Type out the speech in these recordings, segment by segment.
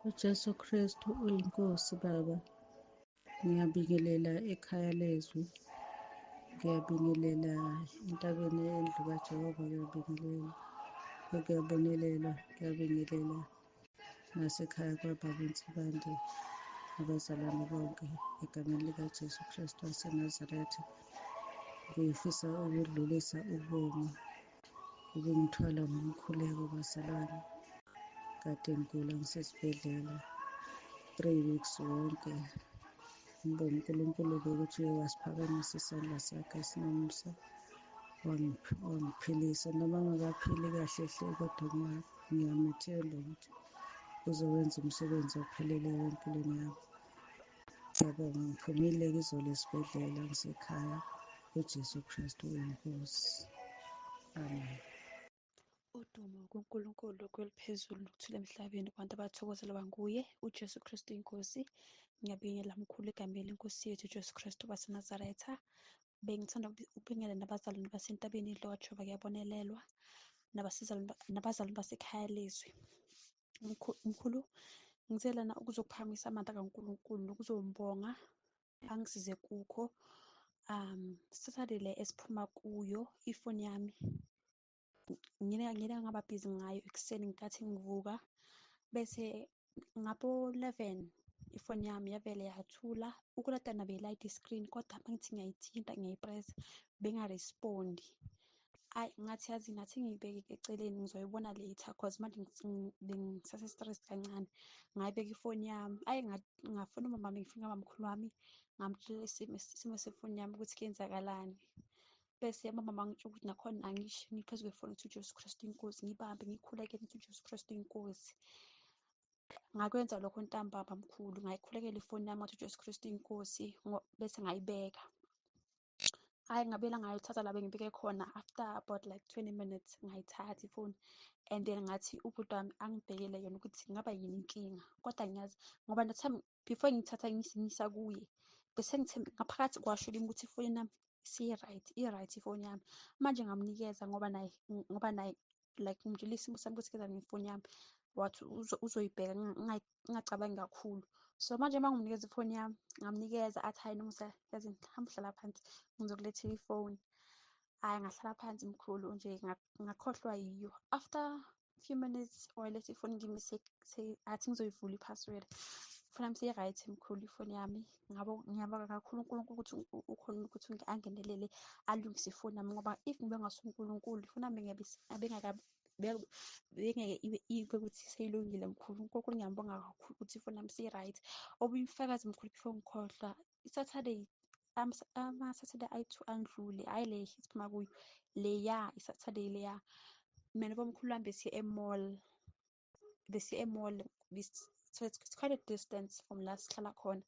UJesu Kristu uyiNkosi Baba. Ngiyabingelela ekhaya lezwi. Ngiyabingelela entabeni yendlu kaJehova, ngiyabingelela. Kuyabonelelwa, ngiyabingelela nasekhaya kwaBaba uNsibande, abazalwane bonke egameni likaJesu Kristu waseNazaretha. Ngifisa ukudlulisa ukubonga ukungithwala ngomkhuleko bazalwane. Kade ngigula ngisesibhedlela 3 weeks wonke. Ngibonga uNkulunkulu-ke ukuthi uye wasiphakamisa isandla sakhe esinomusa, wangiphilisa. Noma ngingakaphili kahle hle, kodwa ngiyamethemba ukuthi uzowenza umsebenzi opheleleyo empilweni yami. Ngiyabonga, ngiphumile izolo esibhedlela, ngisekhaya. UJesu Kristu uyiNkosi. Amen. Udumo kuNkulunkulu kweliphezulu nokuthula emhlabeni kubantu abathokozelwa nguye uJesu Kristu inkosi. Ngiyabingelela mkhulu egameni lenkosi yethu uJesu Kristu waseNazaretha. Bengithanda ukubingelela nabazalwane basentabeni indlu kaJehova kuyabonelelwa, nabazalwane basekhaya lezwi. Mkhulu, ngize lana ukuzophakamisa amandla kaNkulunkulu nokuzombonga angisize kukho. Saturday le esiphuma kuyo, ifoni yami ngine ngaba busy ngayo ekuseni ngenkathi ngivuka, bese ngabo 11 ifoni yami yavele yathula. Ukulatana beyilayita i-screen, kodwa mangithi ngiyayithinta, ngiyayi-press, bengarespondi. Ayi, ngathi yazi, ngathi ngiyibeke eceleni, ngizoyibona later, 'cause manje bengisase-stress kancane. Ngayibeka ifoni yami. Ayi, ngafona umama, ngifika mamkhulu wami, ngamtshela isimo sefoni yami ukuthi kuyenzakalani. Bese umama wangitshela ukuthi nakhona angisho ngiphezu kwefoni ukuthi uJesu Kristu inkosi, ngibambe ngikhulekele ukuthi uJesu Kristu inkosi. Ngakwenza lokho ntambama mkhulu, ngayikhulekela ifoni yami, ngathi uJesu Kristu inkosi, bese ngayibeka. Hhayi, ngabuyela ngayithatha la bengibeke khona after about like 20 minutes, ngayithatha ifoni and then ngathi ubhuti wami angibhekele yona ukuthi kungaba yini inkinga. Kodwa ngiyazi ngoba that time before ngithatha ngiyisa kuye, bese ngithembe ngaphakathi, kwasho kimi ukuthi ifoni yami isiyi-right, i-right ifoni yami. Manje ngamnikeza ngoba naye like ngimtshela isimo sami ukuthi kenzani ngefoni yami, wathi uzoyibheka, ngingacabangi kakhulu. So manje uma ngimnikeza ifoni yami, ngamnikeza, athi, "Hayi Nomusa, yazi, hamba uhlala phansi, ngizokulethela ifoni." Hhayi, ngahlala phansi mkhulu nje, ngakhohlwa yiyo. After few minutes wayiletha ifoni kimi, athi ngizoyivula i-password. Ifoni yami seyi-right mkhulu, ifoni yami. Ngiyabonga kakhulu uNkulunkulu ukuthi ukhona ukuthi angenelele alungise ifoni yami, ngoba if ngibe ngasuye uNkulunkulu, ifoni yami bengeke ibe ukuthi seyilungile mkhulu. uNkulunkulu ngiyambonga kakhulu ukuthi ifoni yami seyi-right. Obunye ubufakazi mkhulu before ngikhohlwa, i-Saturday, ama-Saturday ayi-2 andlule, hhayi le esiphuma kuyo, leya i-Saturday leya, mina nobamkhulu wami besiye e-mall. So it's quite a distance from la sihlala khona.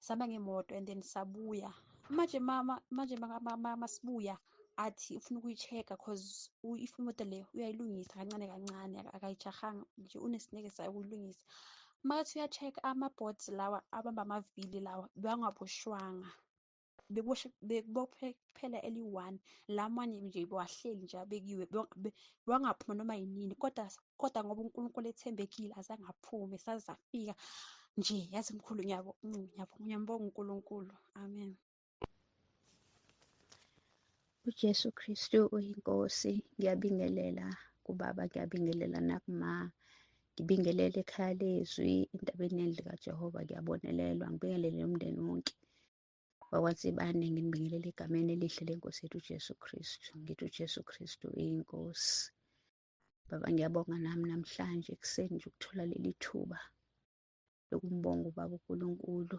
Sihamba ngemoto and then sabuya. Manje mama, manje masibuya athi ufuna ukuyi-check-a, 'cause if imoto le uyayilungisa kancane kancane, akayijahanga nje, unesineke sayo ukuyilungisa. Makathi uya-check-a, ama-bolts lawa abamba amavili lawa bewangaboshwanga, bekubophe kuphela eli-one, lamanye nje bewahleli nje abekiwe, bewangaphuma noma yinini. Kodwa ngoba uNkulunkulu ethembekile, azange aphume saze safika nje. Yazi mkhulu, ngiyambonga uNkulunkulu. Amen. UJesu Kristu uyiNkosi. Ngiyabingelela kubaba, ngiyabingelela nakuma. Ngibingelele ekhaya lezwi entabeni yendlu kaJehova, ngiyabonelelwa. Ngibingelele umndeni wonke wakwaNsibane, nginibingelele egameni elihle lenkosi yethu uJesu Kristu. Ngithi uJesu Kristu uyinkosi. Baba, ngiyabonga nami namhlanje ekuseni nje ukuthola leli thuba lokumbonga ubaba uNkulunkulu,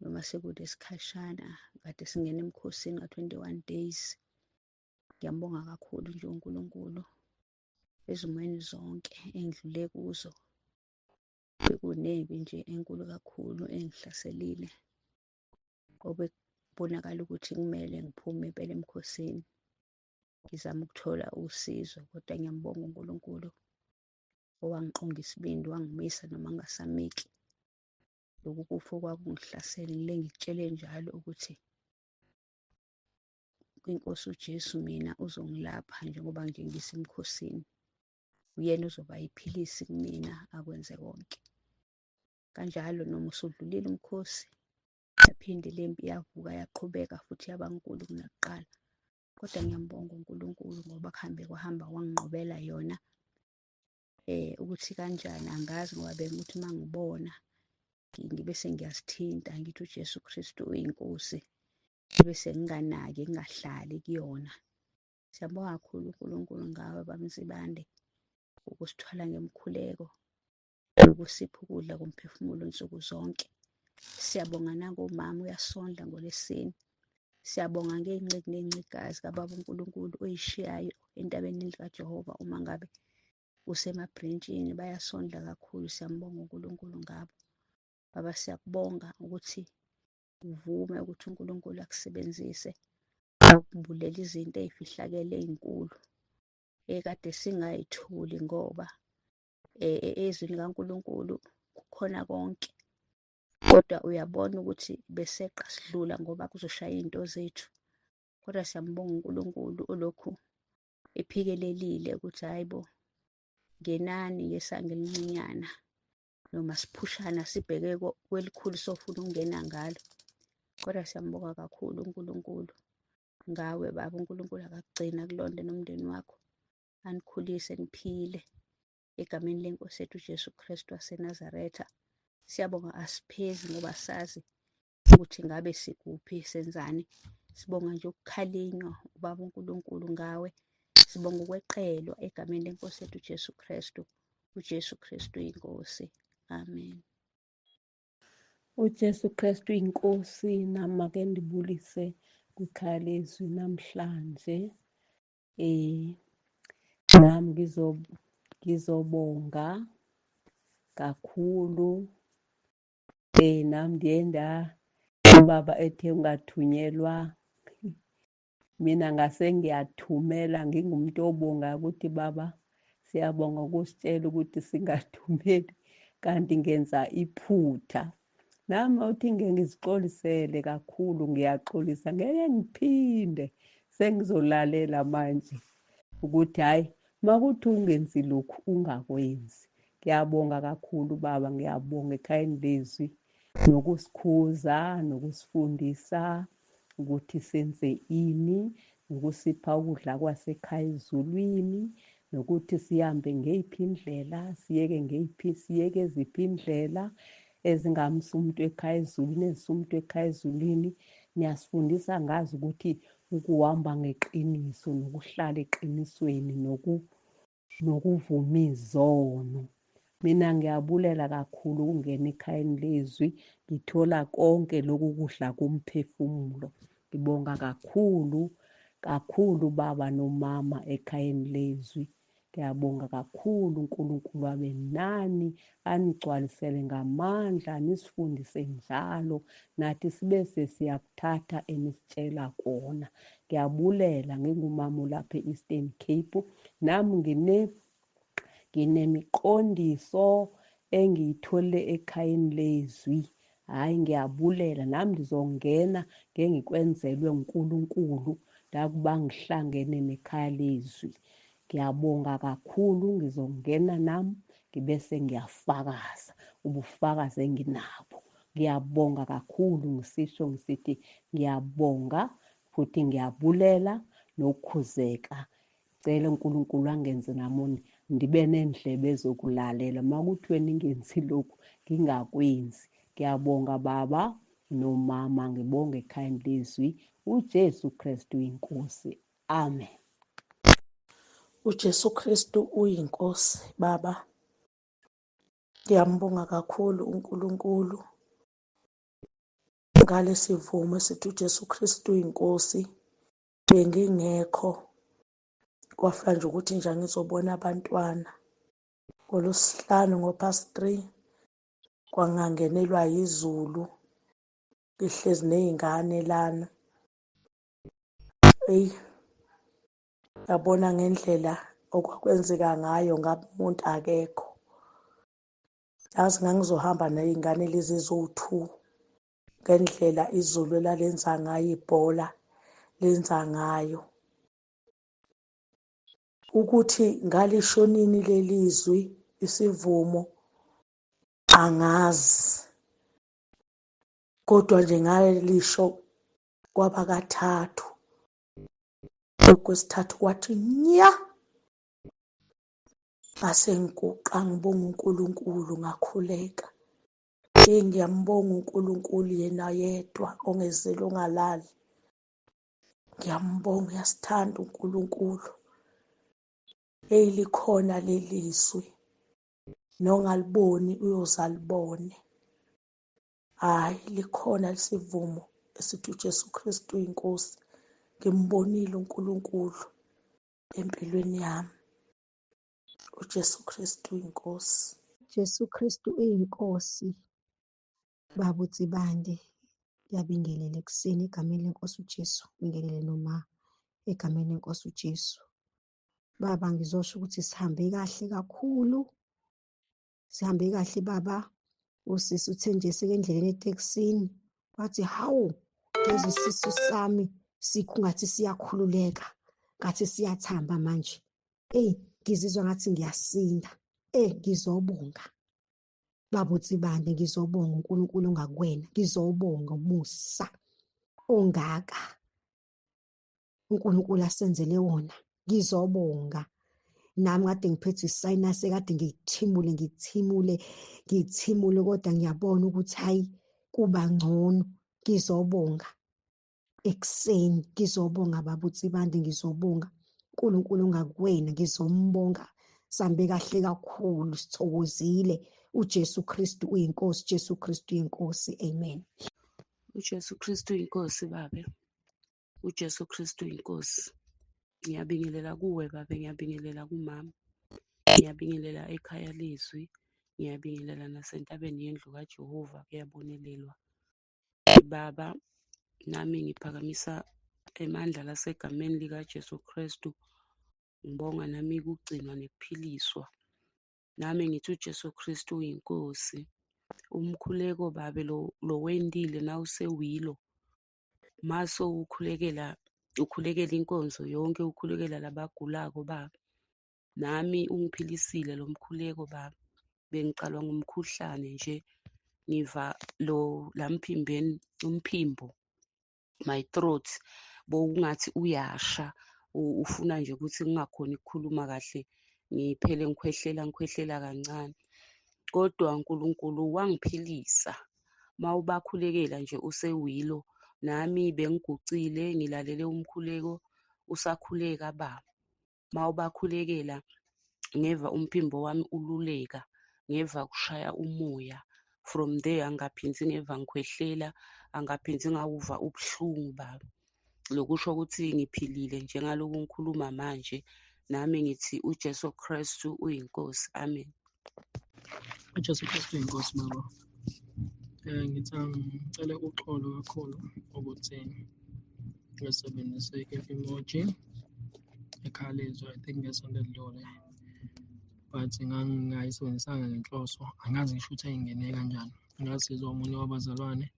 noma sekunesikhashana kade singena emkhosini ka-21 days. Ngiyambonga kakhulu nje uNkulunkulu ezimweni zonke engidlule kuzo. Bekunempi nje enkulu kakhulu engihlaselile, obekubonakala ukuthi kumele ngiphume impela emkhosini ngizama ukuthola usizo, kodwa ngiyambonga uNkulunkulu owangiqonga isibindi, wangimisa noma ngingasamiki. Lokhu kufa okwakungihlasele, ngile ngikutshele njalo ukuthi inkosi uJesu mina uzongilapha njengoba nje ngisemkhosini. Uyena ozoba yiphilisi kumina akwenze konke. Kanjalo noma usudlulile umkhosi, yaphinde le mpi yavuka yaqhubeka futhi yaba nkulu kunakuqala. Kodwa ngiyambonga uNkulunkulu ngoba kuhambe kwahamba wanginqobela yona. Ukuthi kanjani angazi, ngoba bengukuthi uma ngibona ngibe sengiyazithinta ngithi uJesu Kristu uyinkosi, ngibe senginganaki ngingahlali kuyona. Siyabonga kakhulu uNkulunkulu ngawe baba Nsibande, ukusithwala ngemkhuleko nokusipha ukudla komphefumulo nsuku zonke. Siyabonga nakomama uyasondla ngoLwesine. Siyabonga ngey'nceku ney'ncekukazi kababa uNkulunkulu oyishiyayo entabeni likaJehova uma ngabe usemabhrentshini, bayasondla kakhulu. Siyambonga uNkulunkulu ngabo. Baba, siyakubonga ukuthi uvume ukuthi uNkulunkulu akusebenzise akumbulele izinto ey'fihlakele ey'nkulu ekade singay'tholi, ngoba ezwini likaNkulunkulu kukhona konke. Kodwa uyabona ukuthi beseqa sidlula ngoba kuzoshaya iy'nto zethu. Kodwa siyambonga uNkulunkulu olokhu ephikelelile ukuthi hhayi bo, ngenani ngesango elincinyana noma siphushana sibheke kwelikhulu sofuna ukungena ngalo. Kodwa siyambonga kakhulu uNkulunkulu ngawe baba. uNkulunkulu akakugcina akulonde nomndeni wakho, anikhulise niphile egameni lenkosi yethu uJesu Kristu waseNazaretha. Siyabonga, asiphezi ngoba sazi ukuthi ngabe sikuphi senzani. Sibonga nje ukukhalinywa ubaba uNkulunkulu ngawe. Sibonga ukweqelwa egameni lenkosi yethu uJesu Kristu. uJesu Kristu inkosi. Amen. uJesu Kristu inkosi. Nami ake ndibulise kwikhaya lezwi namhlanje. Nami ngizobonga kakhulu. Nami ndiye nda ubaba ethe ungathunyelwa, mina ngase ngiyathumela, ngingumuntu obongayo ukuthi baba siyabonga ukusitshela ukuthi singathumeli, kanti ngenza iphutha. Nami uthi ngeke ngizixolisele kakhulu, ngiyaxolisa, ngeke ngiphinde, sengizolalela manje ukuthi hhayi makuthi ungenzi lokhu ungakwenzi. Ngiyabonga kakhulu baba, ngiyabonga ekhayeni lezwi nokusikhuza nokusifundisa ukuthi senze ini, nokusipha ukudla kwasekhaya ezulwini, nokuthi sihambe ngeyiphi indlela, siyeke ngeyiphi, siyeke ziphi indlela ezingamsa umuntu ekhaya ezulwini, ezisa umuntu ekhaya ezulwini. Niyasifundisa ngazi ukuthi ukuhamba ngeqiniso nokuhlala eqinisweni nokuvuma izono. Mina ngiyabulela kakhulu ukungena ekhayeni lezwi, ngithola konke lokhu kudla komphefumulo. Ngibonga kakhulu kakhulu baba nomama ekhayeni lezwi. Ngiyabonga kakhulu, uNkulunkulu abe nani, anigcwalisele ngamandla, nisifundise njalo, nathi sibe sesiyakuthatha enisitshela kona. Ngiyabulela ngingumama olapha e-Eastern Cape. Nami nginemiqondiso engiyithole ekhayeni lezwi. Hhayi, ngiyabulela, nami ngizongena ngengikwenzelwe uNkulunkulu ndakuba ngihlangene nekhaya lezwi. Ngiyabonga kakhulu, ngizongena nami ngibese ngiyafakaza ubufakazi enginabo. Ngiyabonga kakhulu, ngisisho ngisithi ngiyabonga futhi ngiyabulela nokukhuzeka. Cela uNkulunkulu angenze nami ndibe nendlebe zokulalela. Uma kuthiwe ningenzi lokhu ngingakwenzi. Ngiyabonga baba nomama, ngibonge ekhayeni lezwi. uJesu Kristu inkosi. Amen. uJesu Kristu uyinkosi baba. Ngiyambonga kakhulu uNkulunkulu ngalesivumo esithi uJesu Kristu uyinkosi. Bengingekho, kwafika nje ukuthi nje ngizobona abantwana ngolwesihlanu ngo-3:30, kwangangenelwa yizulu, ngihlezi ney'ngane lana. Eyi, yabona ngendlela okwakwenzeka ngayo ngabe umuntu akekho. Yazi ngangizohamba ney'ngane lezi eziwu-2 ngendlela izulu elalenza ngayo, ibhola lenza ngayo. Ukuthi ngalisho nini lelizwi isivumo angazi, kodwa nje ngalisho kwaba kathathu. Okwesithathu kwathi nya, ngase ngiguqa ngibonga uNkulunkulu, ngakhuleka. Eyi, ngiyambonga uNkulunkulu yena yedwa ongezeli ongalali. Ngiyambonga, uyasithanda uNkulunkulu. Eyi, likhona leli zwi, nongaliboni uyoze alibone. Hhayi, likhona lesivumo esithi uJesu Kristu uyinkosi. Ngimbonile uNkulunkulu empilweni yami. uJesu Kristu uyinkosi. Jesu Kristu uyinkosi. Baba uTsibande, ngiyabingelela ekuseni egameni lenkosi uJesu, ngibingelele noma egameni lenkosi uJesu. Baba, ngizosho ukuthi sihambe kahle kakhulu, sihambe kahle baba. Usisi uthe nje sekendleleni etekisini wathi, hawu, ngezwe isisu sami sikho ngathi siyakhululeka, ngathi siyathamba manje. Eyi, ngizizwa ngathi ngiyasinda. Ngizobonga Baba uTsibande, ngizobonga uNkulunkulu ongakuwena, ngizobonga umusa ongaka uNkulunkulu asenzele wona, ngizobonga. Nami kade ngiphethwe isayinasi, kade ngiyithimule ngithimule ngithimule, kodwa ngiyabona ukuthi hayi, kuba ngcono. Ngizobonga ekuseni, ngizobonga Baba uTsibande, ngizobonga uNkulunkulu ongakuwena, ngizombonga. Sambe kahle kakhulu, sithokozile. uJesu Kristu uyinkosi, Jesu Kristu uyinkosi, amen. UJesu Kristu uyinkosi babe. UJesu Kristu uyinkosi. Ngiyabingelela kuwe babe, ngiyabingelela kumama. Ngiyabingelela ekhaya lezwi, ngiyabingelela nasentabeni yendlu kaJehova kuyabonelelwa. Baba, nami ngiphakamisa emandla lasegameni likaJesu Kristu. Ngibonga nami ukugcinwa nekuphiliswa. Nami ngithi uJesu Kristu uyinkosi. Umkhuleko babe lo lowendile nawusewilo maso ukhulekela ukhulekela inkonzo yonke, ukhulekela labagulako baba. Nami ungiphilisile lo mkhuleko baba. Bengicalwa ngumkhuhlane nje, ngiva lo lamphimbeni umphimbo, my throat bowungathi uyasha, ufuna nje ukuthi ngingakhoni ukukhuluma kahle, ngiphele ngikhwehlela ngikhwehlela kancane. Kodwa uNkulunkulu wangiphilisa. Mawubakhulekela nje usewilo, nami bengigucile ngilalele umkhuleko usakhuleka baba. Mawubakhulekela ngeva umphimbo wami ululeka, ngeva kushaya umoya. From there angaphindzi ngeva ngikhwehlela, angaphindzi ngawuva ubuhlungu baba. Lokusho ukuthi ngiphilile njengaloku ngikhuluma manje, nami ngithi uJesu Kristu uyinkosi. Amen. UJesu Kristu uyinkosi baba. Ngithi angicele uxolo kakhulu ukuthi ngisebenzise i-emoji ekhalezwa, I think ngesonto elidlule, but ngangingayisebenzisanga ngenhloso, angazi ngisho ukuthi yayingene kanjani. Ngasizwa omunye wabazalwane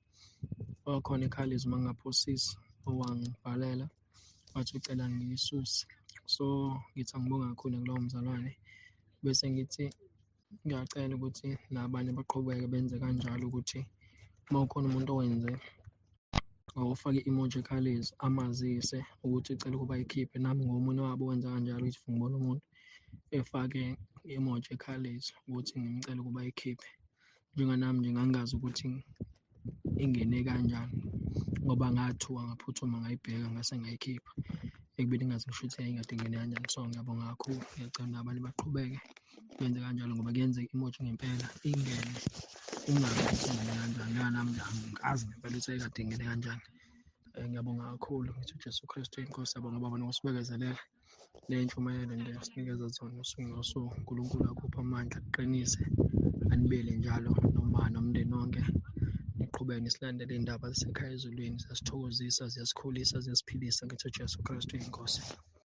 wakhona ekhalizwa uma ngingaphosisi, owangibhalela wathi ucela ngiyisuse. So ngithi angibonge kakhulu kulowo mzalwane, bese ngithi ngiyacela ukuthi nabanye baqhubeke benze kanjalo ukuthi uma kukhona umuntu owenze or ofake i-emoji ekhalezi amazise ukuthi ucela ukuba ayikhiphe. Nami ngingomunye wabo owenza kanjalo if ngibona umuntu efake i-emoji ekhalezi ukuthi ngimcele ukuba ayikhiphe. Njenganami nje ngangingazi ukuthi ingene kanjani ngoba ngathuka ngaphuthuma ngayibheka ngase ngayikhipha ekubeni ngingazi ngisho ukuthi yayingade ingene kanjani. So ngiyabonga kakhulu, ngiyacela nabanye baqhubeke benze kanjalo ngoba kuyenzeka i-emoji ngempela ingene ungazi ukuthi ingene kanjani. Njenganami nje angikazi ngempela ukuthi yayikade ingene kanjani. Ngiyabonga kakhulu, ngithi uJesu Kristu inkosi. Siyabonga baba nokusibekezelela ney'ntshumayelo nje osinikeza zona usuku nosuku. uNkulunkulu akuphe amandla, akuqinise, anibele njalo noma nomndeni wonke. Niqhubeke nisilandele iy'ndaba zasekhaya ezulwini, ziyasithokozisa, ziyasikhulisa, ziyasiphilisa. Ngithi uJesu Kristu inkosi.